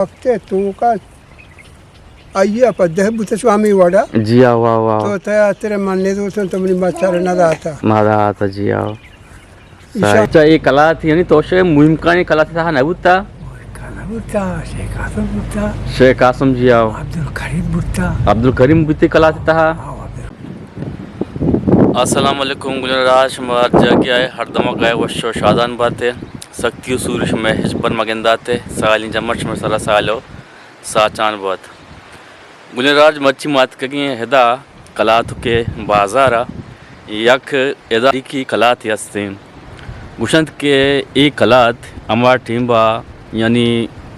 ہفتے توکا آئی ءَ پہ دہ بوتہ چو ہمے وڑا۔ جی ہاں، واہ، واہ۔ تو تیا ترے من ندوتن تو منی مچار نداتا۔ نداتا، جی ہاں۔ ایشاں۔ اچھا، اے کلات یعنی تو شے مہمکانی کلات تہا نہ بوتا؟ نہ بوتا، شیخ قاسم بوتا۔ شیخ قاسم، جی ہاں۔ عبدالکریم بوتا۔ عبدالکریم بوتے کلات تہا؟ ہاں، عبدال- السلام علیکم گلیں راج، شما ہر جاگہ آئے، ہر دمک آئے، وش و شادان باتے۔ سختی و سورش مئے ہچبر مگنداتے، سالیں جمٹ شمئے سرا سال و ساچان بات۔ گلیں راج، مرچی ما اتکگیں ہدا کلاتکے بازارا، یک ادارکی کلاتے ہستیں۔ گوشنت کہ اے کلات ہما ٹیمبا، یعنی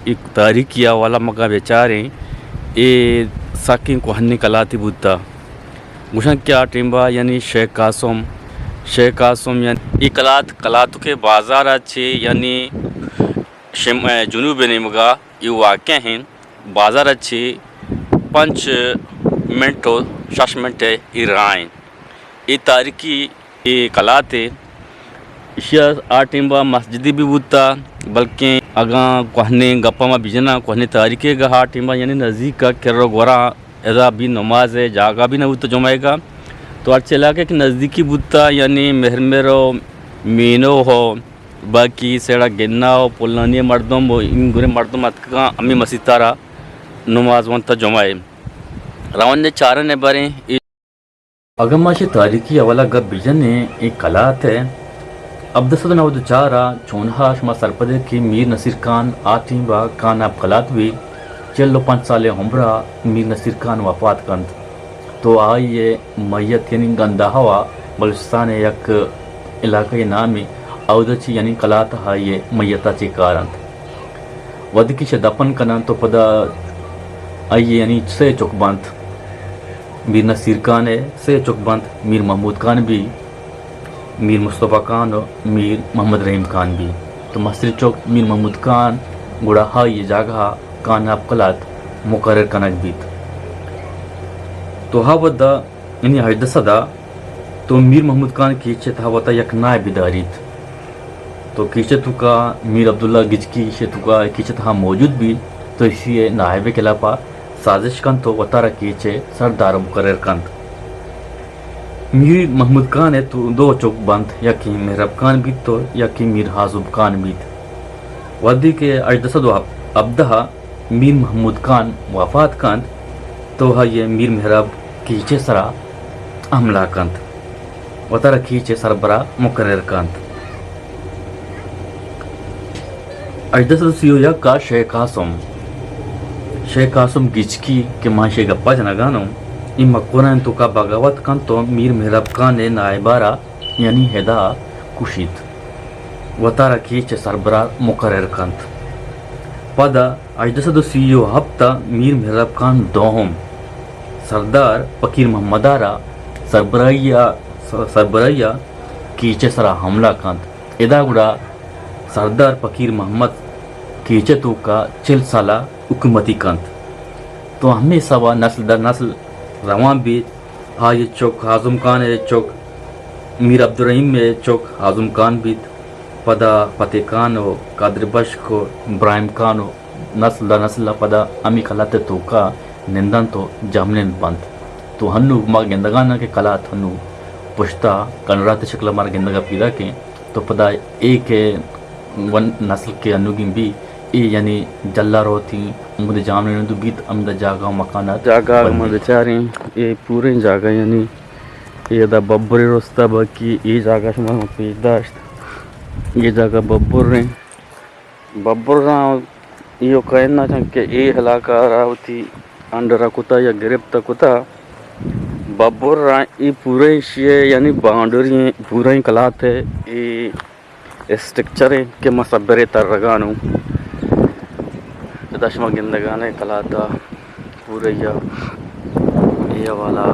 اے تاریخی حوالہ مگا بچاریں، اے سکیں کوہنیں کلاتے بوتا۔ گوشنت کہ آ ٹیمبا یعنی شیخ قاسم، شیخ قاسم یعنی اے کلات، کلاتکے بازارا چے یعنی شم-، جنوب نیمگا اے واقع ہیں۔ بازار ءَ چہ پنچ منٹ و شش منٹ ءِ اے راہ انت۔ اے تاریخی اے کلات ءِ، ایشی ءَ آ ٹیم ءَ مسجدے بھی بوتا، بلکیں اگاں کوہنیں گپاں ما بجناں، کوہنیں تاریخے گہ آ ٹیم ءَ یعنی نزیک ءَ کر و گوراں ادا بھی نماز ءِ جاگہ بھی نہ بوتا جمعہ گا۔ تو ہرچ علاقہ کہ نزدیکی بوتا یعنی مہرمر و مینو ہو، باقی سیڑا گنا و پلانی مردم و این گورے مردم اتکگاں ہمے مسیت ءَ را نماز ونت جمعہ ءِ۔ روان ءَ چارن ءَ بریں۔ اگاں ما چہ تاریخی حوالہ گپ بجنیں، اے کلات ءِ ہبدہ سد و نود و چار ءَ چونہا شما سرپد ات کہ میر نصیر خان آ ٹیم ءَ کاناب کلات بی، چل و پنچ سال ءِ عمر ءَ میر نصیر خان وفات کنت۔ تو آئی ءِ میت یعنی گنداہ ءَ بلوچستان ءِ یک علاقہ ءِ نامے، اود ءَ چہ یعنی کلات ءَ آئی ءِ میت ءَ چہ کار انت۔ وھدے کہ چہ دپن کننت تو پدا آئی ءِ یعنی سے چک بنت۔ میر نصیر خان ءِ سے چک بنت، میر محمود خان بی، میر مصطفی خان و میر محمد رحیم خان بی۔ تو مستریں چک میر محمود خان گڑا آئی ءِ جاگہ ءَ کاناب کلات مقرر کنگ بیت۔ تو ہا وھد ءَ یعنی ہژدہ سد ءَ تو میر محمود خان کیچ ءِ تہا وتا یک نائبے داریت۔ تو کیچ ءِ توکا میر عبداللہ گچکی ایشی ءِ توکا کیچ ءِ تہا موجود بیت، تو ایشی ءِ نائب ءِ خلاف ءَ سازش کنت و وتارا کیچ ءِ سردار مقرر کنت۔ میر محمود خان ءِ تو دو چک بنت، یکے مہراب خان بیت و یکے میر ہازم خان بیت۔ وھدے کہ ہژدہ سد و ہبدہ ءَ میر محمود خان وفات کنت تو آئی ءَ میر مہراب کیچ ءِ سرا حملہ کنت، وتارا کیچ ءِ سربراہ مقرر کنت۔ ہژدہ سد و سی و یک ءَ شیخ قاسم، شیخ قاسم گچکی کہ ما ایشی ءِ گپا جنگا اوں، اے مکران ءِ توکا بغاوت کنت و میر مہراب خان ءِ نائب ءَ را یعنی ہدا کشیت، وتارا کیچ ءِ سربراہ مقرر کنت۔ پدا ہژدہ سد و سی و ہپت ءَ میر مہراب خان دوہم سردار فقیر محمد ءَ را سربراہی ءَ، سربراہی ءَ کیچ ءِ سرا حملہ کنت۔ ادا گڑا سردار فقیر محمد کیچ ءِ توکا چل سال ءَ حکومتی کنت۔ تو ہمے حساب ءَ نسل در نسل روان بیت۔ آئی ءِ چک ہازم خان ءِ چک میر عبدالرحیم ءِ چک ہازم خان بیت، پدا فتح خان و قادر بشک و ابراہیم خان و نسل در نسل ءَ پدا ہمے کلات ءِ توکا نندنت و جہمنند بنت۔ تو ہنو ما گندگا ناں کہ کلات ہنو پشتا کنڈرات ءِ شکل ءَ مارا گندگا پیداک انت۔ تو پدا اے کہ ون نسل کہ انوگیں بی، اے یعنی جلا روتیں، ہمود جامنند بیت، ہمدا جاگہ و مکانات جاگہ بندی۔ ما بچاریں، اے پوریں جاگہ یعنی اے ادا ببرے رستا، باقی اے جاگہ شما ما پیش داشت، اے جاگہ ببریں، ببراں ایوکا اناں چنکہ اے علاقہ را وتی انڈرا کتا یا گرپت کتا۔ ببراں اے پوریں ایشی ءِ یعنی باؤنڈری ایں، پوریں کلات ءِ اے اسٹرکچر ایں کہ ما سبرے ترگا نوں۔ ادا شما گندگانے کلات ءَ پوریا اے حوالہ۔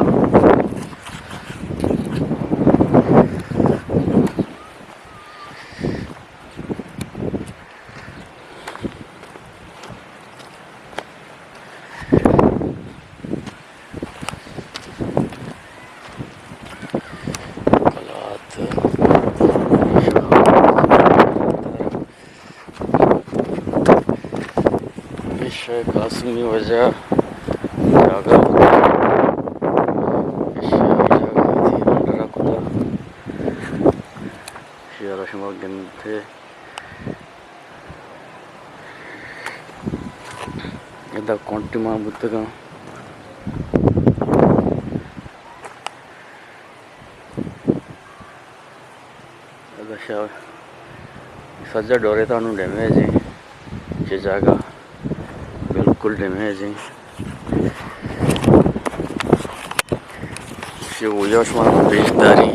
شیخ قاسمی واجہ جاگہ بوتا، ایشی ءَ جاگہ تھی رنڈرا کتا، ایشی ءَ را شما گندے۔ ادا کونٹی مان بوتگاں۔ ادا شا-، سجا ڈوریتا نوں ڈیمیج ایں۔ چہ جاگہ بالکل ڈیمیج ایں۔ شے ویا شما پیش داری۔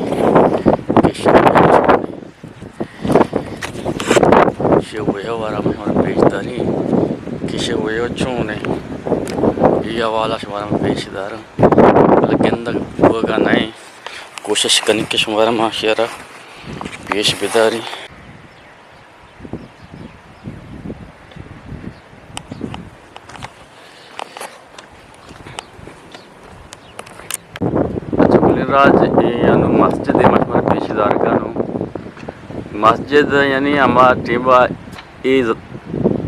شے ویا وارا من شمارا پیش داری کہ شے ویا چون ایں۔ اے حوالہ شمارا من پیش داراں۔ بلے گندگ بوگا نہ ایں۔ کوشش کنیں کہ شمارا ما شیرا پیش بداری۔ اچھا، گلیں راج، اے انوں مسجد ایں، ما شمارا پیش دارگا نوں۔ مسجد یعنی ہما ٹیمبا اے ز-،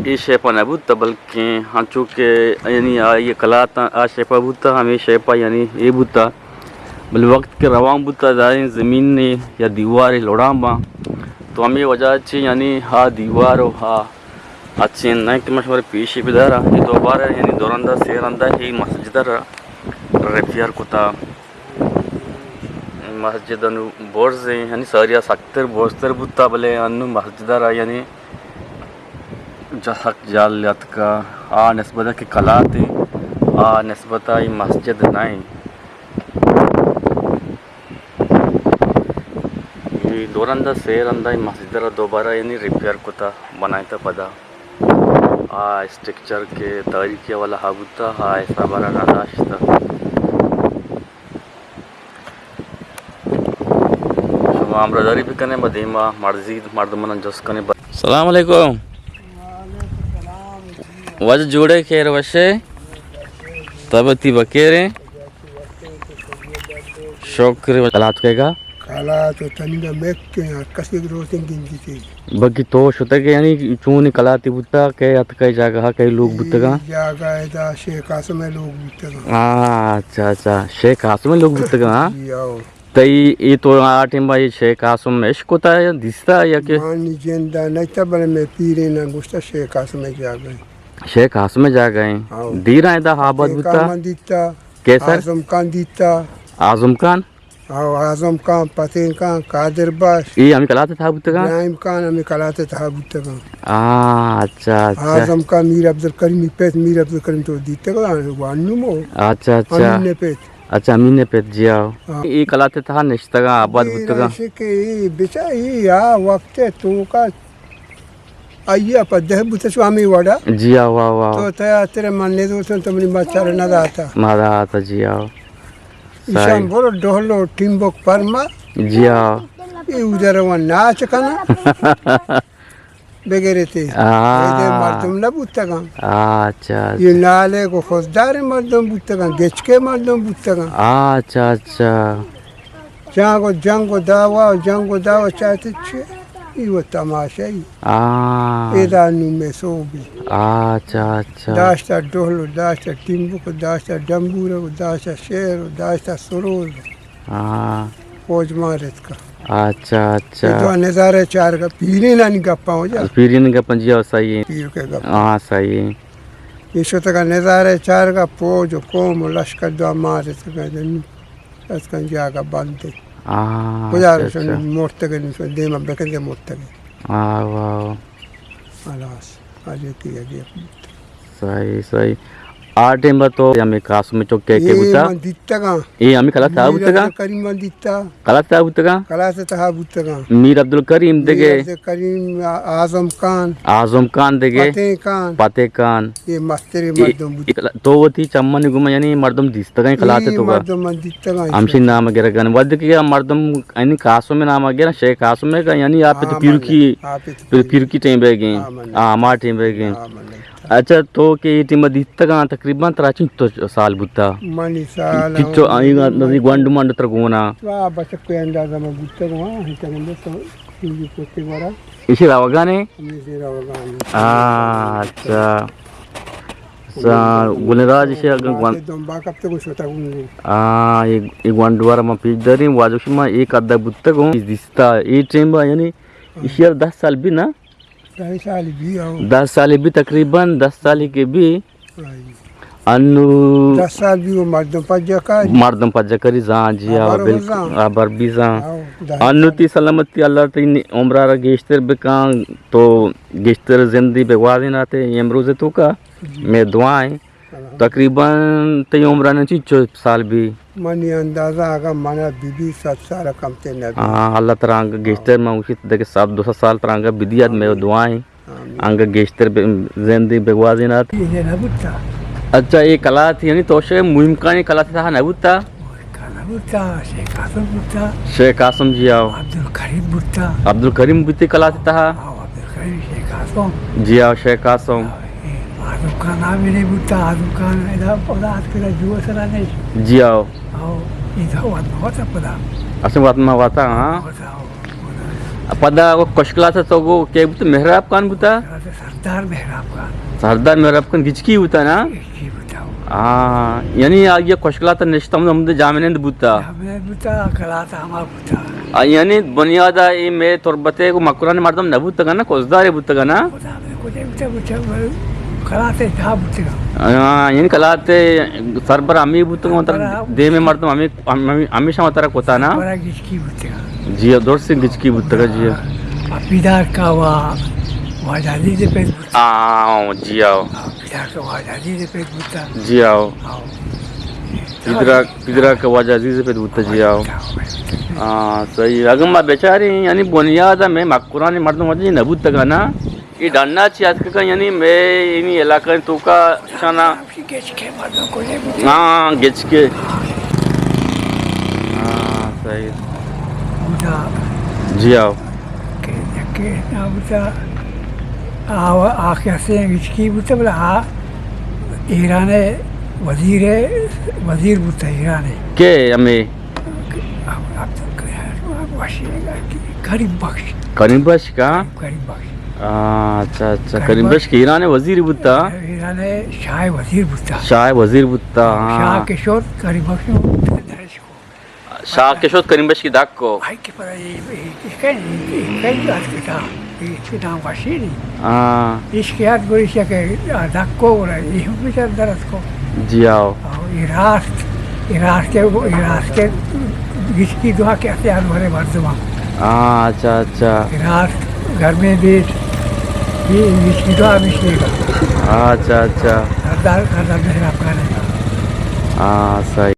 اے شیپا نہ بوتا، بلکیں ہنچو کہ یعنی آئی کلاتاں آ شیپا بوتا، ہمے شیپا یعنی اے بوتا۔ بلے وقت کہ روان بوتا، دائیں زمین یا دیوارے لڑان باں، تو ہمے وجہ چہ یعنی آ دیوار و آ اچین نہ کہ من شمارا پیشی بدارا، اے دوبارہ یعنی دو رندا سے رندا اے مسجد را ریپیئر کتا۔ مسجد انو برز ایں، یعنی ساریا سکتر برزتر بوتا، بلے انو مسجد را یعنی جا سک جال یاتکا، آ نسبت کہ کلات ایں، آ نسبت اے مسجد نہ ایں۔ اے دو رندا سے رندا اے مسجد را دوبارہ یعنی ریپیئر کتا، بنائینتا پدا۔ آ اسٹرکچر کہ تاریخی حوالہ ہا بوتا، آ حساب را نہ داشتا۔ شما ہمراہداری بکنے، ما دیما مرزی مردماں جست کنے۔ السلام علیکم۔ واجہ جوڑے، خیر وشے؟ طبیعتی بکیریں؟ شکر۔ کلات کئے گا؟ کلات و تنگا مک کے ہر کسی روزیں گندی تھی۔ بگی تو شتگ یعنی چونی کلاتی بوتا، کئے اتکئے جاگہ، کئے لوگ بوتگا؟ جاگہ ادا شیخ قاسم لوگ بوتگا۔ ہاں، اچھا، اچھا، شیخ قاسم لوگ بوتگا، ہاں؟ جی، آؤ۔ تئی اے تو آ ٹیم با اے شیخ قاسم اش کتا یا دیستا یا کہ؟ مانی جندا نہ تا، بلے میں پیرے نہ گوشتا شیخ قاسم جاگہ ایں۔ شیخ قاسم جاگہ ایں۔ ہاں۔ دیرا ادا آباد بوتا؟ من دیتا۔ کیسر؟ اعظم خان دیتا۔ اعظم خان؟ ہاں، اعظم خان، فتح خان، قادر بخش۔ اے ہمیں کلاتے تھا بوتگا؟ ابراہیم خان ہمیں کلاتے تھا بوتگا۔ آ، اچھا، اچھا۔ اعظم خان، میر عبدالکریم پت، میر عبدالکریم تو دیتگا، وانو مو۔ اچھا، اچھا۔ امین نے پت۔ اچھا، امین نے پت، جی آؤ۔ ہاں۔ اے کلاتے تھا نشتگا، آباد بوتگا؟ اے کہ اے بچا، اے آ وقت ہے تو کا آئی ء پہ دہ بوت چو ہمے وڑا۔ جی آ، واہ، واہ۔ تو تیا ترے من نہ دوتن، تو منی مچار نہ داتا۔ نہ داتا، جی آ۔ ایشان برو ڈہلو ٹیمبک پرما۔ جی آ۔ اے اودا روان ناچ کنا۔ بگریتے۔ آ۔ اے دے مردم نہ بوتگاں۔ آ، اچھا، اچھا۔ یہ نالے کو خضدار مردم بوتگاں، گچکے مردم بوتگاں۔ آ، اچھا، اچھا۔ جنگ و، جنگ و دعوا و جنگ و دعوا چاہتے چے؟ ای و تماشائی۔ آ۔ ادا نومے سوبی۔ آ، اچھا، اچھا۔ داشتا ڈہل و داشتا ٹیمبک و داشتا ڈمبورک و داشتا شعر و داشتا سروز۔ آ۔ فوج مارت کا۔ اچھا، اچھا۔ اے تو نظارہ چارگا، پیرینانی گپاں ہو جا۔ پیرینانی گپاں، جی، ہاں، صحیح ہے۔ پیر کے گپ۔ ہاں، صحیح ہے۔ یہ شتگا نظارہ چارگا، فوج و قوم و لشکر دعا مارت کا۔ اتکن جاگہ بند۔ آ، کجا اچھا، رسن اچھا۔ مرتگن، دیما بکن دے مرتگن۔ آ، واہ۔ خلاص، اجے کی اگے۔ صحیح، صحیح۔ آ ٹیم با تو ہمیں قاسم چوک کے کے اے بوتا؟ من دیتگاں۔ اے ہمیں کلا تھا میر بوتگا؟ عبدالکریم من دیتا۔ کلا تھا بوتگا؟ کلا تھا بوتگا۔ میر عبدالکریم میر دگے؟ عبدالکریم، آ-، اعظم خان۔ اعظم خان دگے؟ فتح خان۔ فتح خان۔ اے مستریں اے، مردم بوت۔ اے کلا-، تو وتی چمانی گوما یعنی مردم دیستگاں کلاتے اے تو کا؟ مردم من دیتگاں۔ ہمشی نام گرگن۔ ود کہ مردم یعنی قاسم نام گرن، شیخ قاسم کا یعنی آپ تو ہاں، پیرکی، من، آپ تو پیر-، پیرکی ٹیم بہ گئے۔ ہاں، من۔ آ، ہما ٹیم بہ گئے۔ ہاں، من۔ اچھا، تو کہ اے ٹیم دیتگاں تقریباً ترا چنچو سال بوتا؟ منی سال پچو ہم آئی نزدیک گونڈ منڈ تر گونا۔ واہ، بس کوئی اندازہ من بوتگاں، ہاں، ہیچ اندازہ تو چیزی پوتے گورا۔ ایشی روگانے؟ ہمیشی روگانے۔ آ، اچھا۔ سا گلیں راج ایشی اگاں گوان۔ دمبا کپتگ و شتگ ہوں۔ آ، اے، اے گونڈوار ما پیش داریں، واجہ شما اے قدہ بوتگ ہوں۔ دیستا اے ٹیم با، یعنی ایشی ار دہ سال بی نا؟ دہ سال بی، آؤ۔ دہ سال بی تقریباً، دہ سال کے بی۔ آئی۔ انو دہ سال بی وہ مردم پجا کاری۔ مردم پجا کاری، زان جی، آؤ، ہبر بالکل، زان۔ ہبر بی زان۔ آؤ، دہ انو سال۔ تی سلامتی اللہ تی عمرہ را گیشتر بکان، تو گیشتر زندی بگوازیناتے امروز تو کا۔ جی۔ میں دعائیں۔ الحمد۔ تقریباً تئی عمران چنچو سال بی؟ منی اندازہ اگاں منا بی بی صد سال کم تے نہ بی۔ ہاں، اللہ ترا انگا گیشتر، من گوشت دگہ صد دو سد سال ترا انگا بدیات، میں دعائیں۔ آمین۔ انگا گیشتر ب-، زندگی بگوازینات۔ یہ نہ بوتا۔ اچھا، یہ کلات یعنی توشے مہمکانی کلات تہا نہ بوتا؟ مہمکان نہ بوتا، شیخ قاسم بوتا۔ شیخ قاسم جی آؤ۔ عبدالکریم بوتا۔ عبدالکریم بوتی کلات تہا؟ آؤ، عبدالکریم شیخ قاسم۔ جی آؤ، شیخ قاسم۔ آؤ، اے مردم کا نام ہی نہیں بوتا، آدم کا ادا پدا آت کدا جو سرا نہیں۔ جی آؤ۔ آؤ، ادا وطن وطن پدا۔ اصل وطن ما وطن، ہاں۔ وطن، آؤ، وطن۔ پدا وہ کشکلات تو گو کے بوتا، محراب خان بوتا؟ سردار محراب خان۔ سردار محراب خان گچکی بوتا نا؟ گچکی بوتا۔ ہاں، یعنی آ یہ کشکلات نشتم ہم جامنند بوتا۔ جامنند بوتا، کلات ہما آ، یعنی بنیاد ء اے مئے تربت ء گوں مکرانی مردم نہ بوتگ انت، کزدارے بوتگ انت۔ خدا ہمے کجا بوتگ، بوتگ، بلے کلات ء تہا بوتگ۔ آ، یعنی کلات ء سربرا ہمے بوتگ، مطلب سربرا دیمے مردم ہمے، ہم-، ہمے-، ہمیشاں وترا کتا نا؟ سربرا گچکی بوتگ۔ جی، درست گچکی بوتگ، جی۔ آ، پیدار کا وا-، واجہ عزیز ء پت بوتگ۔ آ، جی، آؤ۔ آ، پیدار کا واجہ عزیز ء پت بوتگ۔ جی، آؤ۔ آؤ۔ پیدرا، پیدرا کہ واجہ عزیز پت بوتہ جی آؤ۔ ہاں، صحیح۔ اگاں ما بچاریں، یعنی بنیاد ء مئے مکرانی مردم وتی نہ بوتگ نا۔ اے ڈنا چی اتکگ، یعنی مئے اینی علاقہ توکا شانا۔ ہاں، گچکے۔ ہاں، صحیح۔ جی آؤ۔ کہ یکے نام بوتا، آ، آ کسے گچکی بوتا، بلے آ ایران ء وزیر ء، وزیر بوتا ایران ء۔ کے ہمے؟ عبدال-، کریم بخش۔ کریم بخش کا؟ کریم بخش۔ ہاں، اچھا، اچھا۔ کریم کریم بخش۔ بخش ایران ء وزیر بوتا؟ ایران ء شاہ وزیر بوتا۔ شاہ وزیر بوتا، ہاں۔ شاہ کشور کریم بخش۔ شاہ کشوت کریم بخش کی داک کو۔ آئی کہ پدا اے، اے، اے کئی، اے کئی یاد کتا، اے چی نام واشی نی۔ ہاں۔ ایش کے یاد گوریش کہ داک کو گورا، اے ہم بیچار درد کو۔ جی آؤ۔ آؤ، اے راست، اے راست کے، اے راست کے گچکی دعا کہ اسے آن ورے مردمان۔ ہاں، اچھا، اچھا۔ اے راست گرمیں دیش، اے گچکی دعا مشنے گا۔ اچھا، اچھا۔ سردار، سردار مہراب خان۔ ہاں، صحیح۔